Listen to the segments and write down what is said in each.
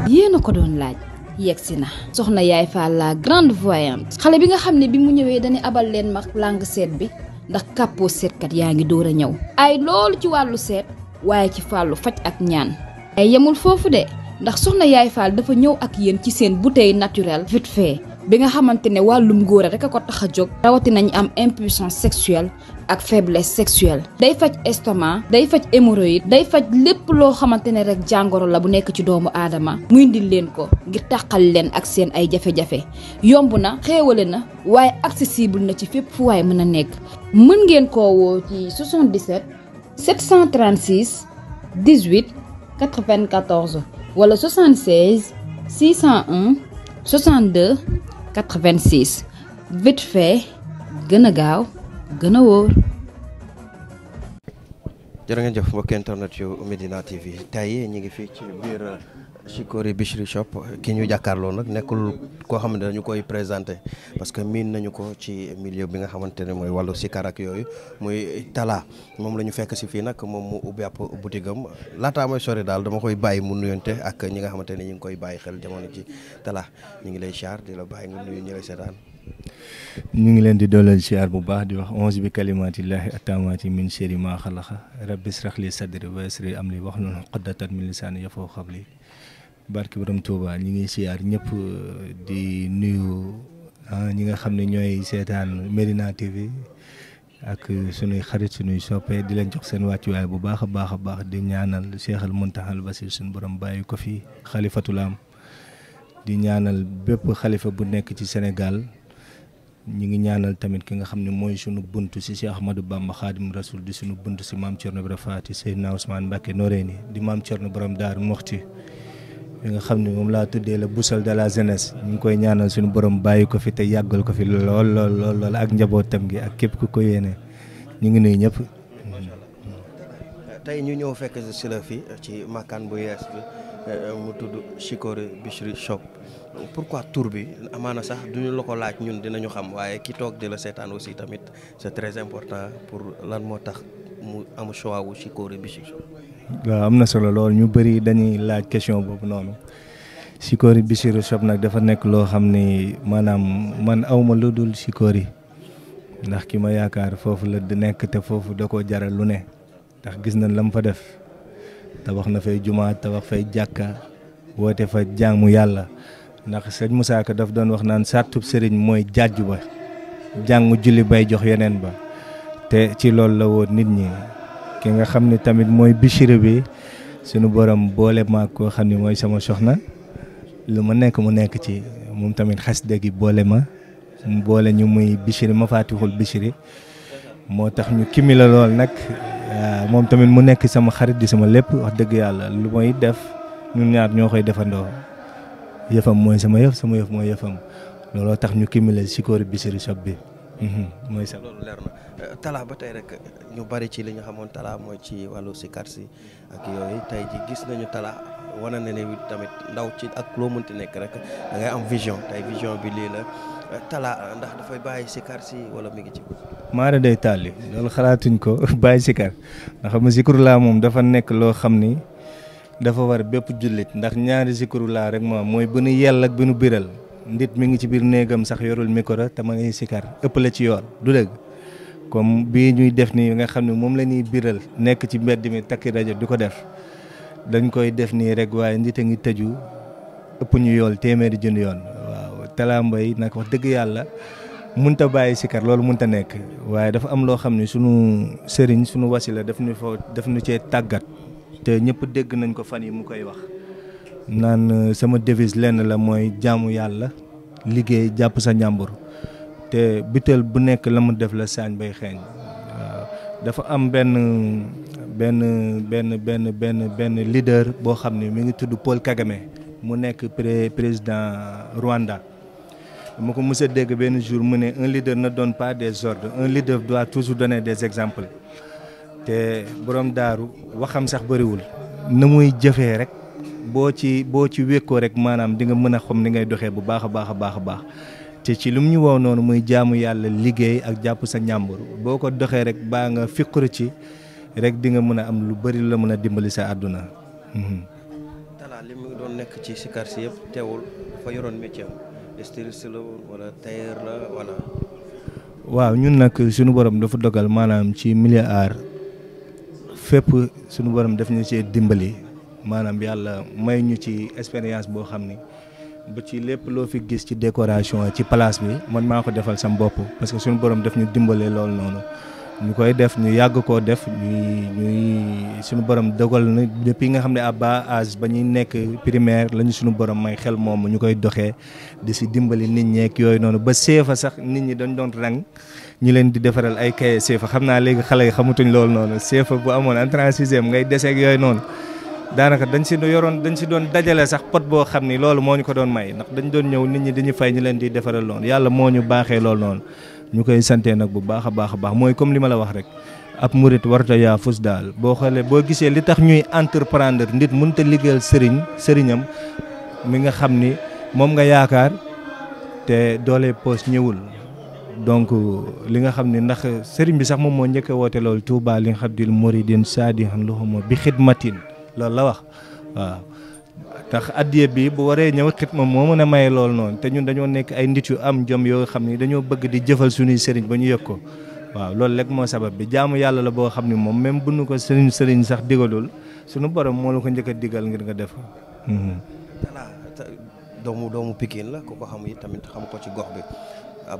yéena ko doon laaj yegsi na soxna Yaay Fall la grande voyante xale bi nga xam ne bi mu ñëwee dañu abal leen ma langue seet bi ndax kàppoo seetkat yaa ngi door a ñëw ay loolu ci wàllu seet waaye ci fàllu faj ak ñaan ay yemul foofu de ndax soxna Yaay Fall dafa ñëw ak yéen ci seen bouteille naturelle vite fait bi nga xamante ne wàllum góor rek a ko tax a jóg rawati nañ am impuissance sexuelle ak faiblesse sexuelle day faj estomac day faj hémorroïde day faj lépp loo xamante ne rek jàngoro la bu nekk ci doomu aadama muy indil leen ko ngir tàqal leen ak seen ay jafe-jafe yomb na xéewale na waaye accessible na ci fépp fu waay mën a nekk mën ngeen koo woo ci 77 736 18 94 wala 76 601 62 86 vite fait gën a gaaw gën a wóor. jërë ngeen jëf mbokki internet yu Medina TV tey ñu ngi fii ci biir Chikori Bichri Shop ki ñu jàkkaarloo nag nekkul koo xam ne dañu koy présenté parce que miin nañu ko ci milieu bi nga xamante ne mooy wàllu sikar ak yooyu muy Talla moom la ñu fekk si fii nag moom mu ubbi ab boutique am laataa mooy sori daal dama koy bàyyi mu nuyonte ak ñi nga xamante ne ñu ngi koy bàyyi xel jamono ci Talla ñu ngi lay siyaar di la bàyyi nga nuyu ñu lay seetaan. ñu ngi leen di dooleel siyaar bu baax di wax onze bi kalimaatillahi attaamaati min sharri maa xalaqa rabbi israh li sadri wa yassir li amri wahlul uqdatan min lisaani yafqahu qawli barki borom Touba ñi ngi siyaar ñëpp di nuyu ñi nga xam ne ñooy seetaan Medina TV ak sunuy xarit sunuy soppe di leen jox seen wàccuwaay bu baax a baax di ñaanal Cheikh al Muntaxal Basir suñu borom bàyyi ko fi xalifatul am di ñaanal bépp xalifa bu nekk ci Sénégal ñi ngi ñaanal tamit ki nga xam ne mooy sunu buntu si Cheikh Ahmadou Bamba Khadim Rasoul di sunu buntu si maam Thierno Ibra Faty Seydina Ousmane Mbacké Noreyni di maam Thierno borom Daaru Moxti li nga xam ne moom laa tuddee la boussole de la jeunesse ñu ngi koy ñaanal suñu borom bàyyi ko fi te yàggal ko fi lool ak njabootam gi ak képp ku ko yéene ñu ngi nuyu ñëpp. tey ñu ñëw fekk si la fi ci makkaan bu yees bi mu tudd Chikori Bichri Shop pourquoi tur bi amaana sax duñu la ko laaj ñun dinañu xam waaye ki toog di la seetaan aussi tamit c'est très important pour lan moo tax mu am choix wu Chikori Bichri Shop. waaw am na solo lool ñu bëri dañuy laaj question boobu noonu Chikori Bichri Shop nag dafa nekk loo xam ni maanaam man awma lu dul Chikori ndax ki ma yaakaar foofu la di nekk te foofu da koo jaral lu ne ndax gis nañ la mu fa def tabax na fay jumaa tabax fay jàkka woote fa jaamu yàlla ndax sëñ Moussa Ka daf doon wax naan sartub sëriñ mooy jàjju ba jàngu julli bay jox yeneen ba te ci loolu la woon nit ñi ki nga xam ne tamit mooy Bichri bi sunu borom boole maag koo xam ne mooy sama soxna lu ma nekk mu nekk ci moom tamit xasida gi boole ma mu boole ñu muy Bichri ma faatixul Bichri moo tax ñu kimi la lool nag moom tamit mu nekk sama xarit di sama lépp wax dëgg yàlla lu may def ñun ñaar ñoo koy defandoo yëfam mooy sama yëf mooy yëfam looloo tax ñu kimi la Chikori Bichri Shop bi mooy sax loolu leer na Talla ba tey rek ñu bari ci li ñu xamoon Talla mooy ci wàllu sikar si ak yooyu tey ji gis nañu Talla wane na ne tamit ndaw ci ak loo mënti nekk rek da ngay am vision tey vision bi lii la Talla ndax dafay bàyyi sikar si wala mi ngi ci. maara day tàlli loolu xalaatuñ ko bàyyi sikar ndax xam nga zikrullah moom dafa nekk loo xam ni dafa war bépp jullit ndax ñaari zikrullah rek moom mooy bu nu yell ak bu nu biral ndit mi ngi ci biir néegam sax yorul micro te ma ngi sikar ëpp la ci yoon du dëgg comme bii ñuy def nii nga xam ne moom la ñuy biral nekk ci mbedd mi takki rajo di ko def dañ koy def nii rek waaye ndit a ngi tëju ëpp ñu yool téeméeri junni yoon waaw Talla Mbaye nag wax dëgg yàlla munta bàyyi sikar loolu munta nekk waaye dafa am loo xam ne sunu sëriñ sunu wasila daf ñu cee tàggat te ñëpp dégg nañ ko fan yi mu koy wax naan sama devise lenn la mooy jaamu yàlla liggéey jàpp sa njàmbur te butéel bu nekk la mu def la saañ bay xeeñ waaw dafa am benn leader boo xam ne mi ngi tudd Paul Kagame mu nekk président Rwanda ma ko mës a dégg benn jour mu ne un leader ne donne pas des ordres un leader doit toujours donner des exemples te borom daaru waxam sax bëriwul na muy jëfee rek boo ci wékkoo rek maanaam di nga mën a xam ni ngay doxee bu baax a baax te ci lu mu ñu woo noonu muy jaamu yàlla liggéey ak jàpp sa ñàmbur boo ko doxee rek baa nga fiqru ci rek di nga mën a am lu bëri la mën a dimbali sa àdduna Talla li mu doon nekk ci sikar si yëpp teewul fa yoroon métier am styliste la woon wala tailleur la wala. waaw ñun nag suñu borom dafa dogal maanaam ci milieu art fépp suñu borom daf ñu ci dimbali maanaam yàlla may ñu ci expérience boo xam ni ba ci lépp loo fi gis ci décoration ci place bi man maa ko defal sam bopp parce que suñu borom daf ñu dimbalee loolu noonu ñu koy def ñu yàgg koo def ñuy suñu borom dogal na depuis nga xam ne à bas âge ba ñuy nekk primaire lañu suñu borom may xel moom ñu koy doxee di si dimbali nit ñeek yooyu noonu ba seefa sax nit ñi dañ doon rang ñu leen di defaral ay cahier seefa xam naa léegi xale yi xamatuñ loolu noonu seefa bu amoon entrée en sixième ngay deseeg yooyu noonu daanaka dañ si doon dajale sax pot boo xam ni loolu moo ñu ko doon may ndax dañ doon ñëw nit ñi dañuy fay ñu leen di defaral loolu yàlla moo ñu baaxee loolu noonu ñu koy santee nag bu baax a baax mooy comme li ma la wax rek ab murit warta yaa fus daal boo xoolee boo gisee li tax ñuy entreprendre nit mënut a liggéeyal sëriñam mi nga xam ni moom nga yaakaar te doole poos ñëwul donc li nga xam ni ndax sëriñ bi sax moom moo njëkk a woote loolu Touba li nga xam di muridin saadihan luhuma bi xidmatin loolu la wax waaw tax addiye bi bu waree ñëw xidma moo mën a maye loolu noonu te ñun dañoo nekk ay nit yu am jom yoo xam ni dañoo bëgg di jëfal suñuy sëriñ ba ñu yëg ko waaw loolu rek moo sabab bi jaamu yàlla la boo xam ni moom même bu nu ko sëriñ sax digalul suñu borom moo la ko njëkk a digal ngir nga def ko. Talla doomu Pikine la ku ko xam yi tamit xam ko ci gox bi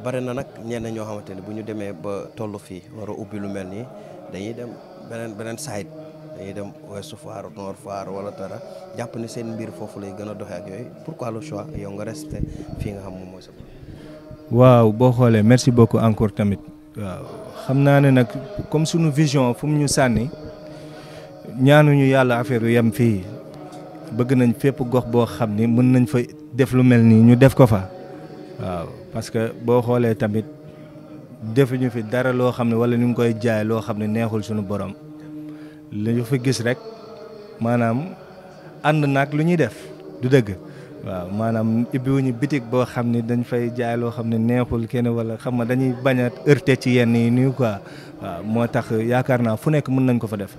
bare na nag ñenn ñoo xamante ne bu ñu demee ba toll fii war a ubbi lu mel nii dañuy dem beneen side dañuy dem Ouest Foire Nord Foire wala dara jàpp ne seen mbir foofu lay gën a doxee ak yooyu pourquoi le choix yow nga resté fii nga xam moom mooy sa. waaw boo xoolee merci beaucoup encore tamit waaw xam naa ne nag comme suñu vision fu mu ñu sànni ñaanuñu yàlla affaire yu yem fii bëgg nañ fépp gox boo xam ni mën nañ fa def lu mel nii ñu def ko fa waaw parce que boo xoolee tamit defuñu fi dara loo xam ne wala ñu ngi koy jaay loo xam ne neexul suñu borom. li ñu fa gis rek maanaam ànd naag lu ñuy def du dëgg waaw maanaam ibbiwuñu bitik boo xam ne dañ fay jaay loo xam ne neexul kenn wala xam nga dañuy bañ a heurter ci yenn yi nii quoi waaw moo tax yaakaar naa fu nekk mën nañ ko fa def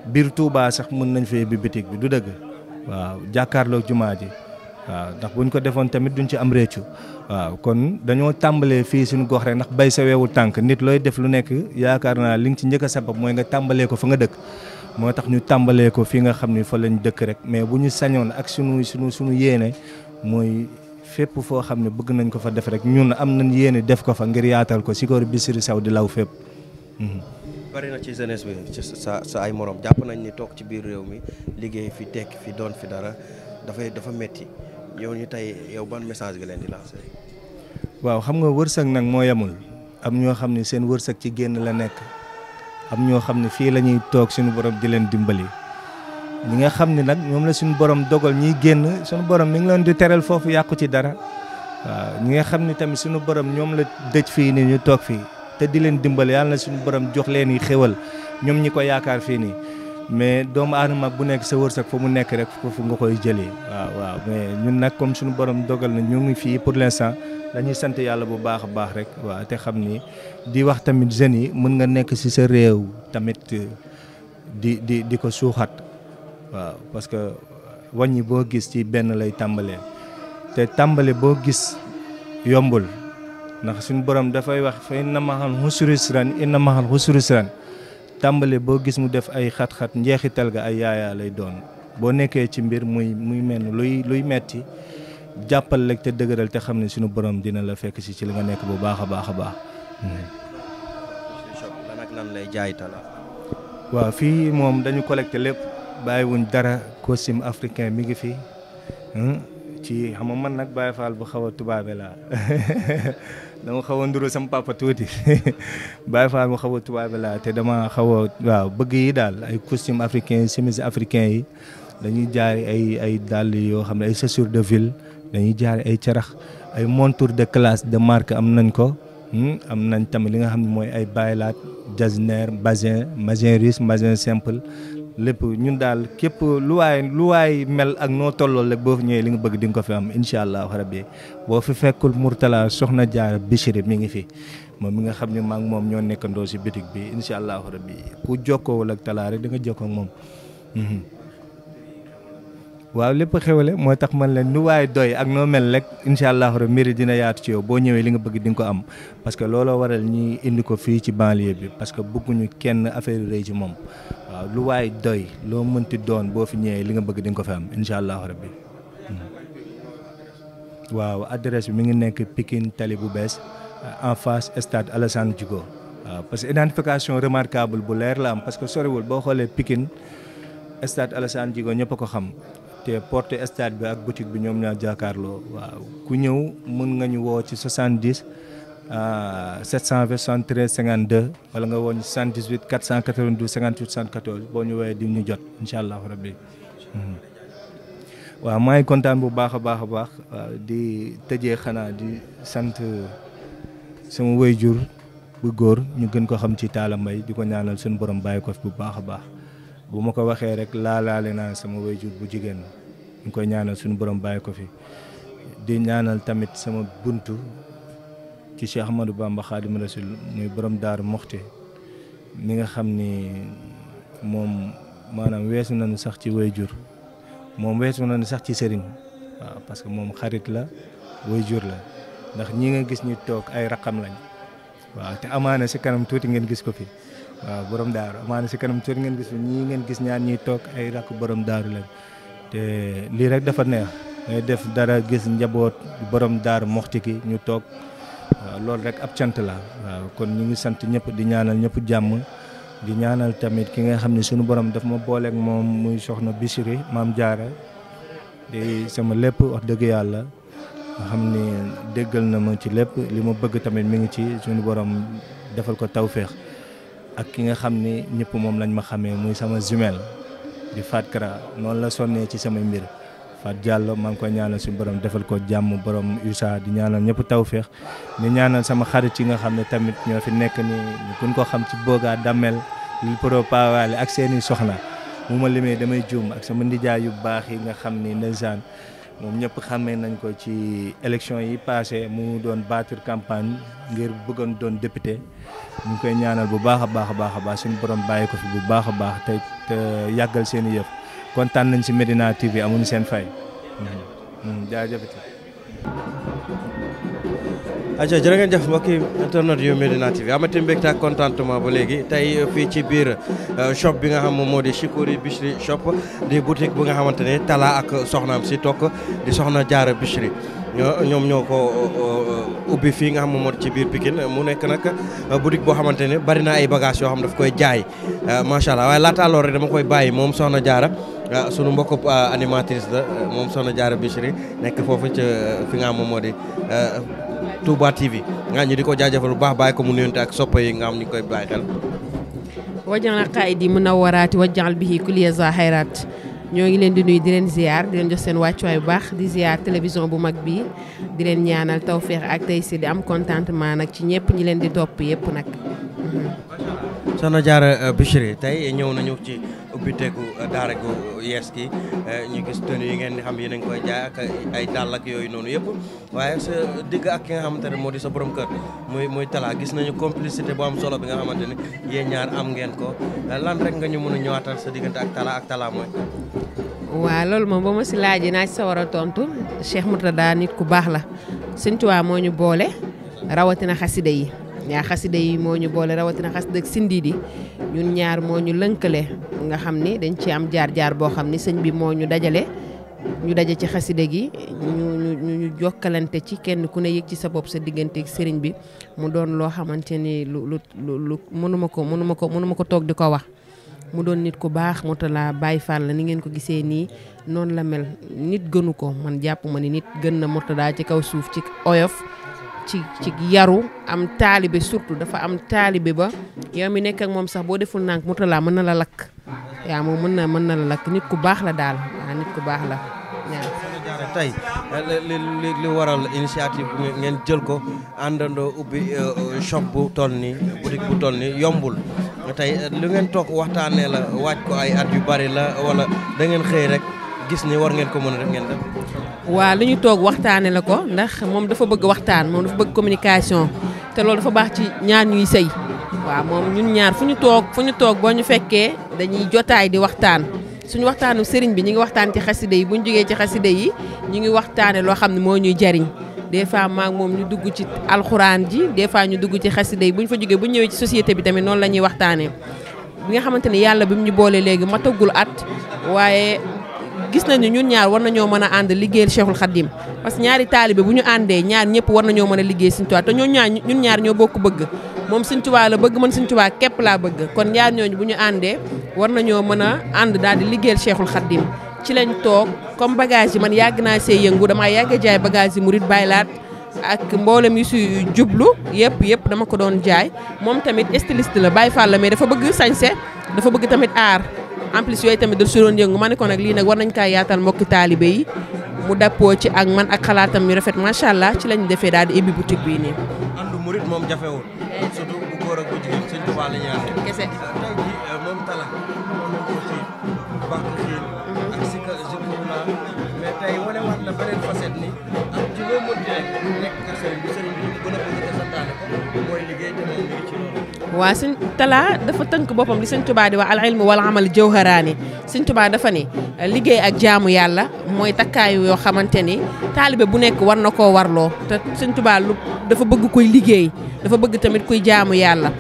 biir Touba sax mën nañ fa ibbi bitik bi du dëgg waaw jàkkaarloog jumaa ji waaw ndax buñ ko defoon tamit duñ ci am réccu waaw kon dañoo tàmbalee fii suñu gox rek ndax bay sa weewu tànk nit looy def lu nekk yaakaar naa li nga ci njëkk a sabab mooy nga tàmbalee ko fa nga dëkk moo tax ñu tàmbalee ko fii nga xam ni fa lañ dëkk rek mais bu ñu sañoon ak suñu yéene mooy fépp foo xam ne bëgg nañ ko fa def rek ñun am nañ yéene def ko fa ngir yaatal ko Sikori Bichri Sow di law fépp. bari na ci jeunesse bi ci sa ay morom jàpp nañ ni toog ci biir réew mi liggéey fi tekki fi doon fi dara dafa metti yow ñu tey yow ban message nga leen di lancer. waaw xam nga wërsëg nag moo yemul am ñoo xam ne seen wërsëg ci génn la nekk am ñoo xam ne fii la ñuy toog suñu borom di leen dimbali ñi nga xam ne nag ñoom la suñu borom dogal ñiy génn suñu borom mi ngi leen di teral foofu yàqu ci dara waaw ñi nga xam ne tamit suñu borom ñoom la dëj fii nii ñu toog fii te di leen dimbali yàlla na suñu borom jox leen yi xéwal ñoom ñi ko yaakaar fii nii. mais doomu aadama bu nekk sa wërsëg fa mu nekk rek foofu nga koy jëlee waaw mais ñun nag comme suñu borom dogal na ñu ngi fii pour l'instant dañuy sant yàlla bu baax a baax rek waaw te xam ni di wax tamit jeunes yi mën nga nekk ci sa réew tamit di ko suuxat waaw parce que wàññi boo gis ci benn lay tàmbalee te tàmbale boo gis yombul ndax suñu borom dafay wax fa inna mahal husri yusran tàmbale boo gis mu def ay xat-xat njeexital ga ay yaayaa lay doon boo nekkee ci mbir muy mel luy metti jàppal rek te dëgëral te xam ne suñu borom dina la fekk ci li nga nekk bu baax a baax a baax. lan ak lan lay jaay Talla. waaw fii moom dañu collecté lépp bàyyiwuñ dara costume africain mi ngi fi ci xam nga man nag Baye Fall bu xaw a tubaabe laa dama xaw a nduru sama papa tuuti Baye Fall mu xaw a tubaabe laa te dama xaw a waaw bëgg yi daal ay costume africain chemise africain yi dañuy jaari ay dàll yoo xam ne ay chaussures de ville dañuy jaari ay carax ay monture de classe de marque am nañ ko am nañ tamit li nga xam ne mooy ay baylaat jasner basin russe basin simple lépp ñun daal képp lu waay mel ak noo tolloo rek boo fi ñëwee li nga bëgg di nga ko fi am incha allah rabbi boo fi fekkul Mourtala Soxna Jaara Bichri mi ngi fi moom mi nga xam ne maa ngi moom ñoo nekkandoo si bitik bi incha allah rabbi ku jokkoowul ak Talla rek da nga jokkoo ak moom. waaw lépp xewale moo tax man leen nu waaye doy ak noo mel rek incha allah mbiri dina yaatu ci yow boo ñëwee li nga bëgg di nga ko am parce que looloo waral ñi indi ko fii ci banlieue bi parce que bëgguñu kenn affaire yu rëy ci moom waaw lu waaye doy loo mënti doon boo fi ñëwee li nga bëgg di nga ko fi am incha allah rabbi waaw adresse bi mi ngi nekk Pikine Tali bu bees en face stade Alassane Djigo waaw parce que identification remarquable bu leer la am parce que soriwul boo xoolee Pikine stade Alassane Djigo ñëpp a ko xam te porte stade bi ak boutique bi ñoom ñoo jàkkaarloo waaw ku ñëw mën nga ñu woo ci 70 720 73 52 wala nga woo ñu 78 492 58 74 boo ñu woowee di ñu jot incha allah rabbi waaw maa ngi kontaan bu baax a baax a baax di tëjee xanaa di sant sama waajur bu góor ñu gën ko xam ci Talla Mbaye di ko ñaanal suñu borom bàyyi ko fi bu baax a baax bu ma ko waxee rek laalaale naa sama waajur bu jigéen ñu koy ñaanal suñu borom bàyyi ko fi di ñaanal tamit sama buntu ci Cheikh Ahmadou Bamba Khadim Rasoul muy borom Daaru Moxti mi nga xam ni moom maanaam weesu nañu sax ci waajur moom weesu nañu sax ci sëriñ waaw parce que moom xarit la waajur la ndax ñi nga gis ñu toog ay raqam lañ waaw te amaana si kanam tuuti ngeen gis ko fi waaw borom daaru amaana si kanam tuuti ngeen gis fi ñii ngeen gis ñaar ñiy toog ay rakk borom daaru lañ te lii rek dafa neex ngay def dara gis njaboot borom daaru moxti ki ñu toog waaw loolu rek ab cant la waaw kon ñu ngi sant ñëpp di ñaanal ñëpp jàmm di ñaanal tamit ki nga xam ne suñu borom daf ma booleeg moom muy soxna Bichri Maam Jaara di sama lépp wax dëgg yàlla nga xam ni déggal na ma ci lépp li ma bëgg tamit mi ngi ci suñu borom defal ko tawféex ak ki nga xam ni ñëpp moom lañ ma xamee muy sama jumelle di Fat Kara noonu la sonnee ci samay mbir Fat Diallo maa ngi koy ñaanal suñu borom defal ko jàmm borom USA di ñaanal ñëpp tawféex di ñaanal sama xarit yi nga xam ne tamit ñoo fi nekk ni ñu gën ko xam ci Boga Damel li pro pawaale ak seeni soxna mu ma limee damay juum ak sama ndijaay yu baax yi nga xam ni ndeysaan moom ñëpp xamee nañ ko ci élection yi passé mu doon battre campagne ngir bëggoon doon député ñu ngi koy ñaanal bu baax a baax a baax a baax suñu borom bàyyi ko fi bu baax a baax te yàggal seen i yëf kontaan nañ si Medina TV amuñu seen fay jaajëfati aja jërë ngeen jëf mbokki internet yu Medina TV amati mbégte ak contentement ba léegi tey fii ci biir shop bi nga xam moom moo di Chikory Bichri shop di boutique bu nga xamante ne Talla ak soxnaam si toog di soxna Jaara Bichri ñoom ñoo ko ubbi fii nga xam moom moo di ci biir Pikine mu nekk nag boutique boo xamante ne bari na ay bagages yoo xam daf koy jaay macha allah waaye laata loolu rek dama koy bàyyi moom soxna Jaara sunu mbokk animatrice la moom soxna Jaara Bichri nekk foofu ca fi nga xam moom moo di Touba TV nga ñu di ko jaajëfal bu baax bàyyi ko mu nuyonte ak soppa yi nga xam ñu koy bàyyi xel wajal qaidi munawwaraati wajal bihi kulliya zahiraat ñoo ngi leen di nuyu di leen ziar di leen jox seen wàccuwaay bu baax di ziar télévision bu mag bi di leen ñaanal tawféex ak tey si di am contentement nag ci ñëpp ñi leen di topp yëpp nag soxna Jaara Bichri tey ñëw nañu ci ubbiteeku daara gu yees gi ñu gis tenue yi ngeen di xam yéen a ngi koy jaay ak ay dàll ak yooyu noonu yëpp waaye sa digg ak ki nga xamante ne moo di sa borom kër muy Talla gis nañu complicité bu am solo bi nga xamante ne yéen ñaar am ngeen ko lan rek nga ñu mën a ñëwaatal sa diggante ak Talla mooy. waaw loolu moom ba ma si laajee naa ci sa war a tontu Cheikh Murtada nit ku baax la Sëñ Tuubaa moo ñu boole rawatina xasida yi. ñaar xasida yi moo ñu boole rawatina xasida ak sindiidi ñun ñaar moo ñu lënkale nga xam ni dañ ci am jaar-jaar boo xam ni sëñ bi moo ñu dajale ñu daje ci xasida gi ñu jokkalante ci kenn ku ne yëg ci sa bopp sa diggante ak sëriñ bi mu doon loo xamante ni lu mënuma ko toog di ko wax mu doon nit ku baax Murtada Baye Fall la ni ngeen ko gisee nii noonu la mel nit gënu ko man jàpp ma ni nit gën na Murtada ci kaw suuf ci oyof ci yaru am taalibe surtout dafa am taalibe ba yow mi nekk ak moom sax boo deful nànk Murtada mën na la lakk yaa moom mën na la lakk nit ku baax la daal waaw nit ku baax la waaw. tey li waral initiative bi ngeen jël ko àndandoo ubbi shop bu toll nii boutique bu toll nii yombul tey lu ngeen toog waxtaanee la waaj ko ay at yu bari la wala da ngeen xëy rek gis ni war ngeen ko mën a def ngeen def. waaw lu ñu toog waxtaane la ko ndax moom dafa bëgg waxtaan moom dafa bëgg communication te loolu dafa baax ci ñaar ñuy sëy waaw moom ñun ñaar fu ñu toog boo ñu fekkee dañuy jotaay di waxtaan suñu waxtaanu sëriñ bi ñu ngi waxtaan ci xasida yi bu ñu jógee ci xasida yi ñu ngi waxtaane loo xam ne moo ñuy jariñ des fois maak moom ñu dugg ci alxuraan ji des fois ñu dugg ci xasida yi bu ñu fa jógee bu ñu ñëwee ci société bi tamit noonu la ñuy waxtaanee bi nga xamante ni yàlla bi mu ñu boolee léegi matagul at waaye gis nañu ñun ñaar war nañoo mën a ànd liggéeyal Cheikhul Khadim parce que ñaari taalibe bu ñu àndee ñaar ñëpp war nañoo mën a liggéey Sëñ Tuubaa te ñun ñaar ñoo bokk bëgg moom Sëñ Tuubaa la bëgg man Sëñ Tuubaa képp laa bëgg kon ñaar ñooñu bu ñu àndee war nañoo mën a ànd daal di liggéeyal Cheikhul Khadim ci lañ toog comme bagage yi man yàgg naa see yëngu damaa yàgg jaay bagage yi murit baylaat ak mboolem yu si jublu yëpp dama ko doon jaay moom tamit styliste la Baye Fall la mais dafa bëgg sañse dafa bëgg tamit aar en plus yooyu tamit da si doon yëngu ma ne ko nag lii nag war nañ kaa yaatal mbokki taalibe yi mu dappoo ci ak man ak xalaatam yu rafet macha allah ci lañ defee daal di ibbi boutique bii nii. andu murit moom jafewul surtout bu góor ak bu jigéen Sëñ Tuubaa la ñuy ànd kese tey jii moom Talla moom nañ ko ci bàq xiin ak zikrullah mais tey wane waat na beneen facette ni ak ci loo mënti rek nekk ak sëriñ bi gën a bëgg te santaane ko mooy liggéey te moom mi ngi ci loolu. waa Sëñ Talla dafa tënk boppam li Sëñ Tuubaa di wax al ilmu wal amal jawharaani Sëñ Tuubaa dafa ni liggéey ak jaamu yàlla mooy takkaayu yoo xamante ni taalibe bu nekk war na koo warloo te Sëñ Tuubaa dafa bëgg kuy liggéey dafa bëgg tamit kuy jaamu yàlla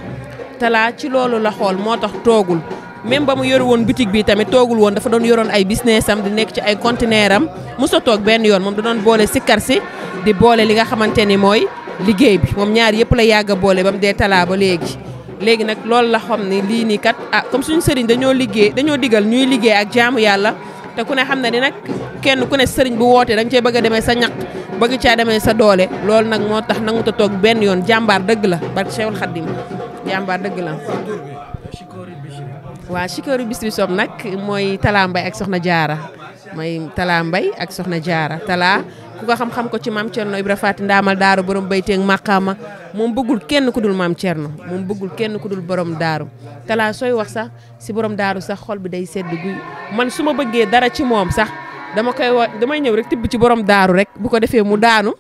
Talla ci loolu la xool moo tax toogul même ba mu yoru woon boutique bi tamit toogul woon dafa doon yoroon ay business am di nekk ci ay conteneur am mosut a toog benn yoon moom da doon boole sikkar si di boole li nga xamante ni mooy liggéey bi moom ñaar yëpp la yàgg a boole ba mu dee Talla ba léegi nag loolu la xam ne lii nii kat comme suñu sëriñ dañoo digal ñuy liggéey ak jaamu yàlla te ku ne xam ne ni nag kenn ku ne sëriñ bu wootee da nga cee bëgg a demee sa ñaq bëgg caa demee sa doole loolu nag moo tax nangu ta toog benn yoon jàmbaar dëgg la barke Cheikhul Khadim jàmbaar dëgg la. waa Chikori Bichri Shop nag mooy Talla Mbaye ak Soxna Jaara mooy Talla Mbaye ak Soxna Jaara Talla ku ko xam-xam ko ci maam Thierno Ibra Faati ndaamal daaru borom bayteeg maqaama moom bëggul kenn ku dul maam Thierno moom bëggul kenn ku dul borom daaru Talla sooy wax sax si borom daaru sax xol bi day sedd guy man su ma bëggee dara ci moom sax damay ñëw rek tibb ci borom daaru rek bu ko defee mu daanu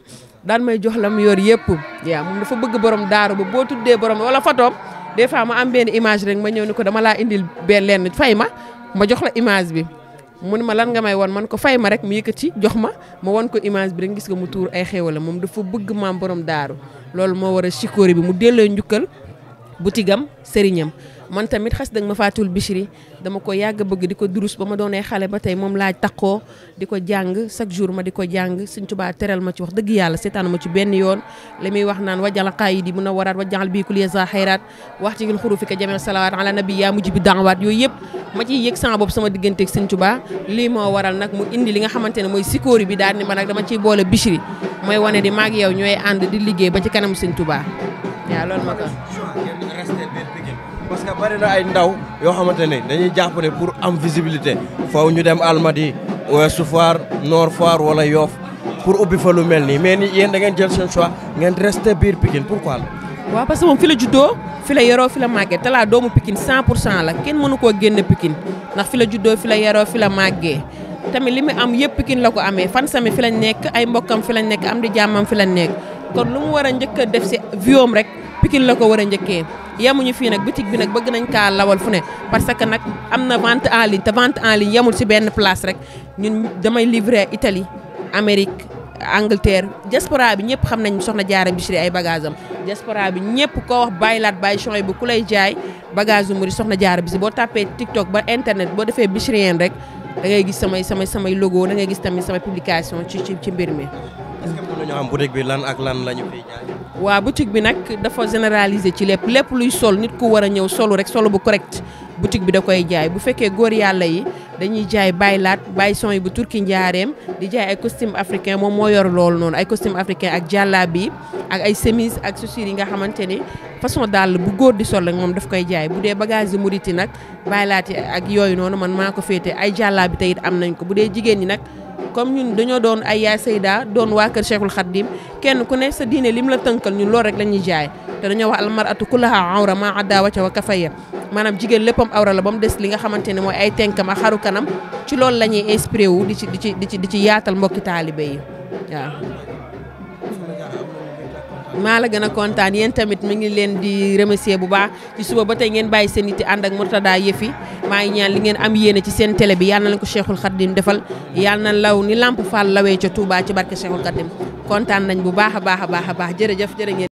daan may jox la mu yor yëpp yaa moom dafa bëgg borom daaru ba boo tuddee borom wala photoom des fois ma am benn image rek ma ñëw ni ko dama laa indil benn lenn fay ma jox la image bi mu ne ma lan nga may won man ko fay ma rek mu yëkkati jox ma won ko image bi rek gis nga mu tuur ay xéewal moom dafa bëgg maam borom daaru loolu moo war a Chikori bi mu delloo njukkal butigam sëriñam man tamit xas dëgg ma Fatul Bichri dama ko yàgg bëgg di ko durus ba ma doonee xale ba tey moom laaj takkoo di ko jàng chaque jour ma di ko jàng Sëñ Tuubaa teral ma ci wax dëgg yàlla seetaan ma ci benn yoon li muy wax naan wajal qaayidi mun a waraat wajaxal bii kulliya sa xayraat wax ci gil xurufi ka jamee salawaat ala nabi yaa mujj bi daawaat yooyu yëpp ma ciy yëg sama bopp sama digganteeg Sëñ Tuubaa lii moo waral nag mu indi li nga xamante ne mooy Chikori bi daal ni ma nag dama ciy boole Bichri mooy wane di maag yow ñooy ànd di liggéey ba ci kanam Sëñ Tuubaa waaw loolu ma ko parce que bari na ay ndaw yoo xamante ne dañuy jàpp ne pour am visibilité faaw ñu dem Almadies Ouest Foire Nord Foire wala Yoff pour ubbi fa lu mel nii mais ni yéen da ngeen jël seen choix ngeen resté biir Pikine pourquoi la. waaw parce que moom fi la juddoo fi la yaroo fi la màggee Talla doomu Pikine 100% la kenn mënu koo génn Pikine ndax fi la juddoo fi la yaroo fi la màggee tamit li mu am yëpp Pikine la ko amee fan sami fi lañ nekk ay mbokkam fi lañ nekk am di jàmmam fi lañ nekk kon lu mu war a njëkk a def si viom rek Pikine la ko war a njëkkee yemuñu fii nag boutique bi nag bëgg nañ kaa lawal fu ne parce que nag am na vente en ligne te vente en ligne yemul si benn place rek ñun damay livrer Italie Amérique Angleterre diaspora bi ñëpp xam nañ Soxna Jaara Bichri ay bagage am diaspora bi ñëpp koo wax bàyyi laat bàyyi chony bu ku lay jaay bagage yu muri Soxna Jaara Bichri boo tapé TikTok ba internet boo defee Bichrien rek da ngay gis samay logo da ngay gis tamit samay publication ci mbir mi. est-ce que mën nañoo xam boutique bi lan ak lan la ñu fiy jaay. waa boutique bi nag dafa généraliser ci lépp luy sol nit ku war a ñëw solu rek solu bu correct boutique bi da koy jaay bu fekkee góor yàlla yi dañuy jaay baylaat bàyyi son yi bu turki njaareem di jaay ay costume africain moom moo yor loolu noonu ay costume africain ak jàllaabi ak ay chemise ak chaussures yi nga xamante ni façon dàll bu góor di sol rek moom daf koy jaay bu dee bagage yi muriti nag baylaat yi ak yooyu noonu man maa ko féete ay jàllaabi tey it am nañ ko bu dee jigéen ñi nag comme ñun dañoo doon ay yaay Seyda doon waa kër Cheikhul Khadim kenn ku ne sa diine lim la tënkal ñun loolu rek la ñuy jaay te dañoo wax almaratu kullaha awra ma adda wacca wa kafaya maanaam jigéen léppam awra la ba mu des li nga xamante ne mooy ay tenkam ak xaru kanam ci loolu la ñuy inspiré wu di ci yaatal mbokki taalibe yi waaw. maa la gën a kontaan yéen tamit mi ngi leen di remercier bu baax ci suba ba tey ngeen bàyyi seen itti ànd ak Mourtada Yëfi maa ngi ñaan li ngeen am yéene ci seen télé bi yàlla na leen ko Cheikhul Khadim defal yàlla na law ni Lamp Fall lawee ca Touba ci barke Cheikhul Khadim kontaan nañ bu baax a baax a baax a baax jërëjëf jërë ngeen